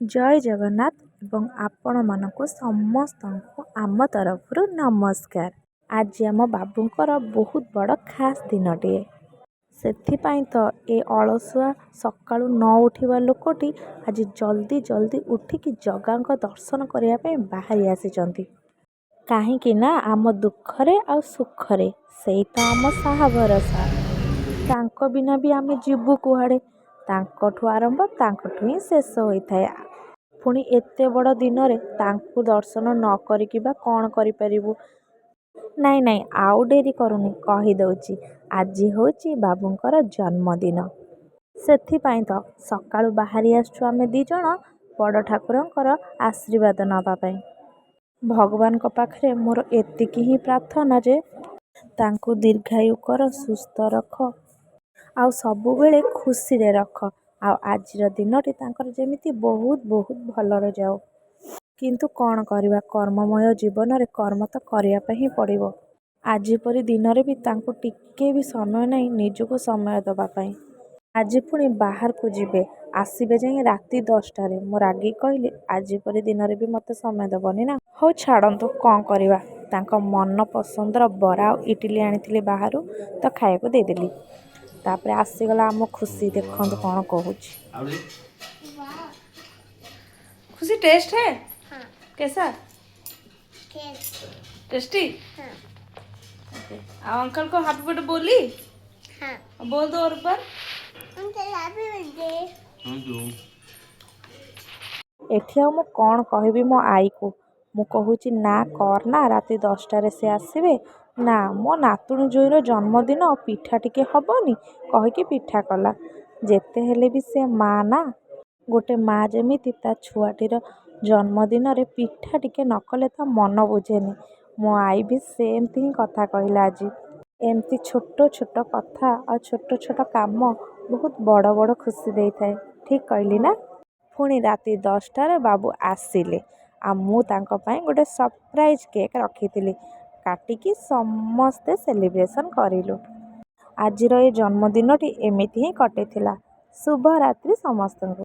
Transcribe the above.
ଜୟ ଜଗନ୍ନାଥ ଏବଂ ଆପଣମାନଙ୍କୁ ସମସ୍ତଙ୍କୁ ଆମ ତରଫରୁ ନମସ୍କାର। ଆଜି ଆମ ବାବୁଙ୍କର ବହୁତ ବଡ଼ ଖାସ୍ ଦିନଟିଏ। ସେଥିପାଇଁ ତ ଏ ଅଳସୁଆ ସକାଳୁ ନ ଉଠିବା ଲୋକଟି ଆଜି ଜଲ୍ଦି ଜଲ୍ଦି ଉଠିକି ଜଗାଙ୍କ ଦର୍ଶନ କରିବା ପାଇଁ ବାହାରି ଆସିଛନ୍ତି। କାହିଁକି ନା ଆମ ଦୁଃଖରେ ଆଉ ସୁଖରେ ସେଇ ତ ଆମ ସାହା ଭରସା। ତାଙ୍କ ବିନା ବି ଆମେ ଯିବୁ କୁଆଡ଼େ? ତାଙ୍କଠୁ ଆରମ୍ଭ, ତାଙ୍କଠୁ ହିଁ ଶେଷ ହୋଇଥାଏ। ପୁଣି ଏତେ ବଡ଼ ଦିନରେ ତାଙ୍କୁ ଦର୍ଶନ ନ କରିକି ବା କ'ଣ କରିପାରିବୁ? ନାଇଁ ନାଇଁ, ଆଉ ଡେରି କରୁନି, କହିଦେଉଛି, ଆଜି ହେଉଛି ବାବୁଙ୍କର ଜନ୍ମଦିନ। ସେଥିପାଇଁ ତ ସକାଳୁ ବାହାରି ଆସିଛୁ ଆମେ ଦୁଇ ଜଣ ବଡ଼ ଠାକୁରଙ୍କର ଆଶୀର୍ବାଦ ନେବା ପାଇଁ। ଭଗବାନଙ୍କ ପାଖରେ ମୋର ଏତିକି ହିଁ ପ୍ରାର୍ଥନା ଯେ ତାଙ୍କୁ ଦୀର୍ଘାୟୁ କର, ସୁସ୍ଥ ରଖ ଆଉ ସବୁବେଳେ ଖୁସିରେ ରଖ, ଆଉ ଆଜିର ଦିନଟି ତାଙ୍କର ଯେମିତି ବହୁତ ବହୁତ ଭଲରେ ଯାଉ। କିନ୍ତୁ କ'ଣ କରିବା, କର୍ମମୟ ଜୀବନରେ କର୍ମ ତ କରିବା ପାଇଁ ହିଁ ପଡ଼ିବ। ଆଜି ପରି ଦିନରେ ବି ତାଙ୍କୁ ଟିକେ ବି ସମୟ ନାହିଁ ନିଜକୁ ସମୟ ଦେବା ପାଇଁ। ଆଜି ପୁଣି ବାହାରକୁ ଯିବେ, ଆସିବେ ଯାଇ ରାତି 10ଟାରେ। ମୁଁ ରାଗିକି କହିଲି, ଆଜି ପରି ଦିନରେ ବି ମୋତେ ସମୟ ଦେବନି ନା? ହଉ ଛାଡ଼ନ୍ତୁ, କ'ଣ କରିବା। ତାଙ୍କ ମନ ପସନ୍ଦର ବରା ଆଉ ଇଟିଲି ଆଣିଥିଲି ବାହାରୁ ତ ଖାଇବାକୁ ଦେଇଦେଲି। ତାପରେ ଆସିଗଲା ଆମ ଖୁସି, ଦେଖନ୍ତୁ କ'ଣ କହୁଛି। खुशी, टेस्ट है? कैसा? टेस्टी? ओके, और अंकल को हैप्पी बर्थडे बोली? हाँ। बोल दो और बार। Uncle, happy birthday. Thank you. ଏଠି ଆଉ ମୁଁ କ'ଣ କହିବି ମୋ ଆଈକୁ? ମୁଁ କହୁଛି ନା କର ନା, ରାତି 10ଟାରେ ସେ ଆସିବେ। ନା, ମୋ ନାତୁଣୀ ଜୋଇଁର ଜନ୍ମଦିନ, ପିଠା ଟିକେ ହବନି କହିକି ପିଠା କଲା। ଯେତେ ହେଲେ ବି ସେ ମା' ନା। ଗୋଟେ ମା' ଯେମିତି ତା ଛୁଆଟିର ଜନ୍ମଦିନରେ ପିଠା ଟିକେ ନ କଲେ ତା ମନ ବୁଝେନି, ମୋ ଆଈ ବି ସେମିତି ହିଁ କଥା କହିଲା ଆଜି। ଏମିତି ଛୋଟ ଛୋଟ କଥା ଆଉ ଛୋଟ ଛୋଟ କାମ ବହୁତ ବଡ଼ ବଡ଼ ଖୁସି ଦେଇଥାଏ। ଠିକ୍ କହିଲି ନା? ପୁଣି ରାତି 10ଟାରେ ବାବୁ ଆସିଲେ ଆଉ ମୁଁ ତାଙ୍କ ପାଇଁ ଗୋଟେ ସରପ୍ରାଇଜ୍ କେକ୍ ରଖିଥିଲି। କାଟିକି ସମସ୍ତେ ସେଲିବ୍ରେସନ୍ କରିଲୁ। ଆଜିର ଏ ଜନ୍ମଦିନଟି ଏମିତି ହିଁ କଟିଥିଲା। ଶୁଭରାତ୍ରି ସମସ୍ତଙ୍କୁ।